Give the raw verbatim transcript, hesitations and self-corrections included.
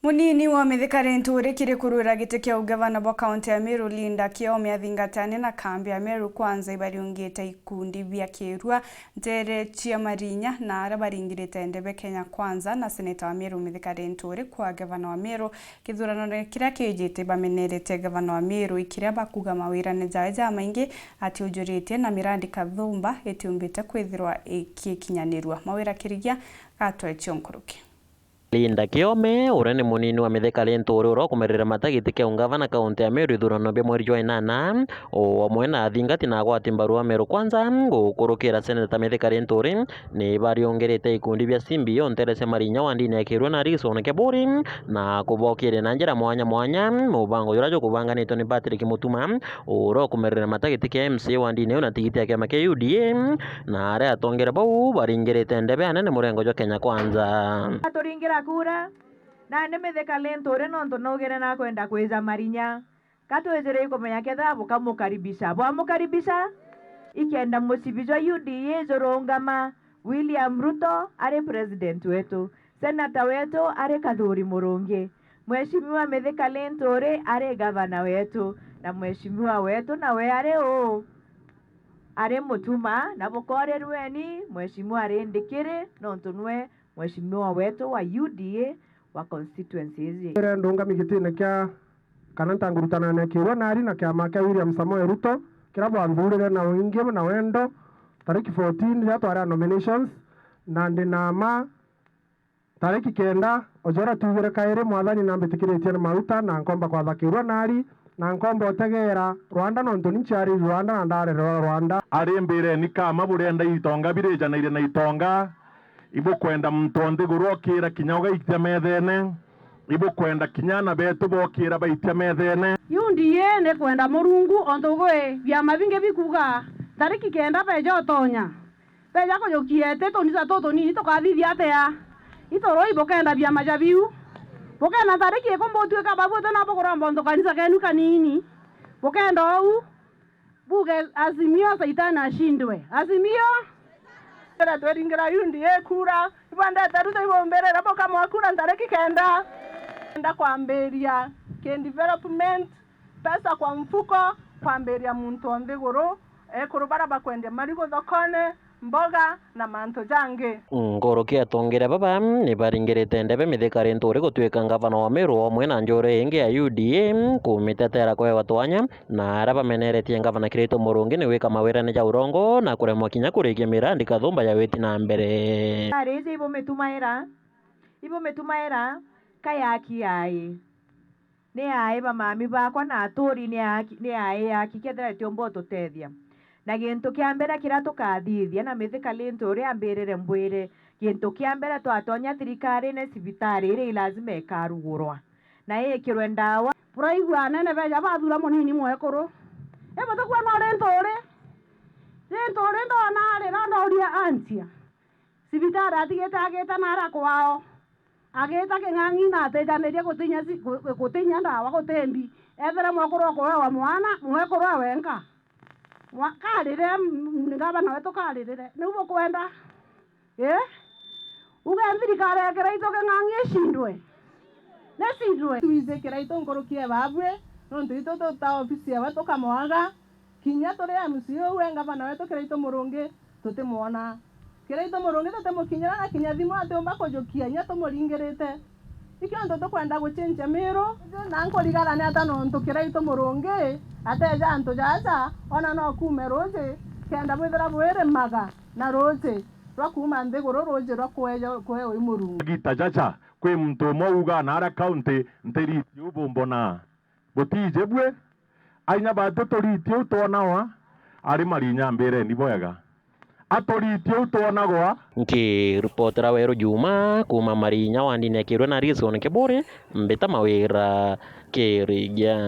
Munini wa Mithika Linturi kiri kurwira giti kia ugavana bwa kaunti ya Meru, Linda Kiome, athingatane na kambi ya Meru Kwanza ibariungite ikundi bia kirua ntere cia Marinya na aria baringirite ndebe Kenya Kwanza na seneta wa Meru Mithika Linturi kwa gavana wa Meru. Kithuranone kiria kiijite bamenerete gavana wa Meru ikiria bakuga mawirane jae jamaingi atiujuritie na mirandi kathumba itiumbite kwithirwa ikikinyanirua. Mawira Kirigia gatwecio nkuruki. Linda Kiome, uria ni munini wa Mithika Linturi uria ukumerera mata giti kia ungavana kaunti ya Meru ithurano bia mweri jwa inana, o amwe na athingati na agwati mbaru a Meru Kwanza, gukurukira seneta Mithika Linturi, ni bariungirite ikundi bia C B O ntere cia Marinya wa ndini ya Kirua na Harrison Keburi, na kubokiria na njira mwanya mwanya mubango juria jukubanganitwe ni Patrick Mutuma, uria ukumerera mata giti kia M C A wa ndini iu na tigiti ya kiama kia U D A, na aria atongeria bau baringirite ndebe anene murengo jwa Kenya Kwanza. Aturingira kura, na ni Mithika Linturi nontu naugire nakwenda kwija Marinya. Ka twijire ikumenya kethira bukamukaribisha. Bwamukaribisha? Ikenda mucibi jwa U D A jurungama, William Ruto ari president wetu, senata wetu ari Kathuri Murungi, Mheshimiwa Mithika Linturi ari gavana wetu, na mheshimiwa wetu nawe ari uu? Ari Mutuma, na bukorerueni, Mheshimiwa Rindikiri, nontu nwe mheshimiwa wetu wa U D A wa constituency iji. Mbere ndungami gitine kia kana ntangurutana na Kirua Nari na kiama kia William Samoei Ruto, kiria bwanthurire na wingi na wendo tariki fourteen riria twari a nominations, na ndi na ma tariki kenda, o jora tuugire kairi, Mwathani nambitikiritie na mauta, na nkomba kwatha Kirua Nari, na nkomba utegeera Rwanda, nontu ni nciari Rwanda na ndarererwa Rwanda. Ari mbireni kama burienda itonga birijanairie na itonga, ibukwenda muntu o nthiguru okira kinya ugaitia methene, ibukwenda kinya ana betu bokira baitia methene. U D A ni kwenda Murungu, ontu gwi biama bingi bikuuga tariki kenda beja utonya. Beja kujukia eti tunisa tutunini tukathithia atia? Iturui bukenda biama ja biu? Bukenda tariki iku mbutwika babu ati no bukuromba untu kanisa kenu kanini? Bukenda uu? Buge Azimio, Saitani ashindwe. Azimio! Kira tweringira U D A kura, ibwendete Ruto ibumbirire bukamwa kura ntariki kenda. Enda kwambiria ki development, pesa kwa mfuko, kwambiria muntu o nthiguru, ekuru bara bakwendia marigu thokone, mboga na mantu jangi. Nkoroki atongeria baba ni baringirite ndebe Mithika Linturi gutwika ngavana wa Meru omwe na njore ingi ya U D A kumitetera kwewa twanya, na aria bameneretie ngavana Kiraitu Murungi ni gwika mawirane ja urongo na kuremwa kinya kurikia mirandi kathumba ya witi na mbere. Ariji ibumitumaira, ibumitumaira ka yaki yai. Ni aai ba mami bakwa na aturi ni aaki, ni aai aki kethira itiumba ututethia. Na gintu kia mbere kiria tukathithia, na Mithika Linturi ambirire mbwire, gintu kia mbere twatonya thirikarine, cibitari iria i lazima ikarugurwa na iikirwe ndawa. Buraigua anene beja bathura munini mwekuru. Ibutukua no Linturi. Linturi ndona arira, ndauria antia. Cibitari atigite agita nara kwao. Agita king'ang'i na atijanirie gutinya ci-, gu-, gutinya ndawa guti mbi. Ethire mwekuru okuewa mwana, mwekuru e wenka. Mwa-, karire, m-, ngavana wetu karirire. Niu bukwenda? Ii? Uge thirikari ya Kiraitu king'ang'i icindwe? Nicindwe? Twiji Kiraitu nkuruki e babui, nontu itu tuta ofisi yawe tukamwaga. Kinya turi M C A uu e ngavana wetu Kiraitu Murungi, tutimwona. Kiraitu Murungi tutimukinyira na kinya thimu atiumba kujukia, inya tumuringirite. Ikio antu tukwenda gucinjia Miru, na nkurigara ni ata nontu Kiraitu Murungi ateja antu jaja, ona no kuume ruuji, kenda bwithira bwirimaga na ruuji rwa kuuma nthiguru, ruuji rwa kueja, kuewa i Murungu. Agita jaja, kwi muntu umwe uugaa na aria kaunti, ntiriti u bumbona. Butiiji bui? Ainya batu turiti u twonagwa ari Marinya, mbireni bwega. Aturiti u twonagwa. Nkiripotera Weru Juma kuuma Marinya wa ndini ya Kirua na Harrison Kiburi, mbita Mawira Kirigia.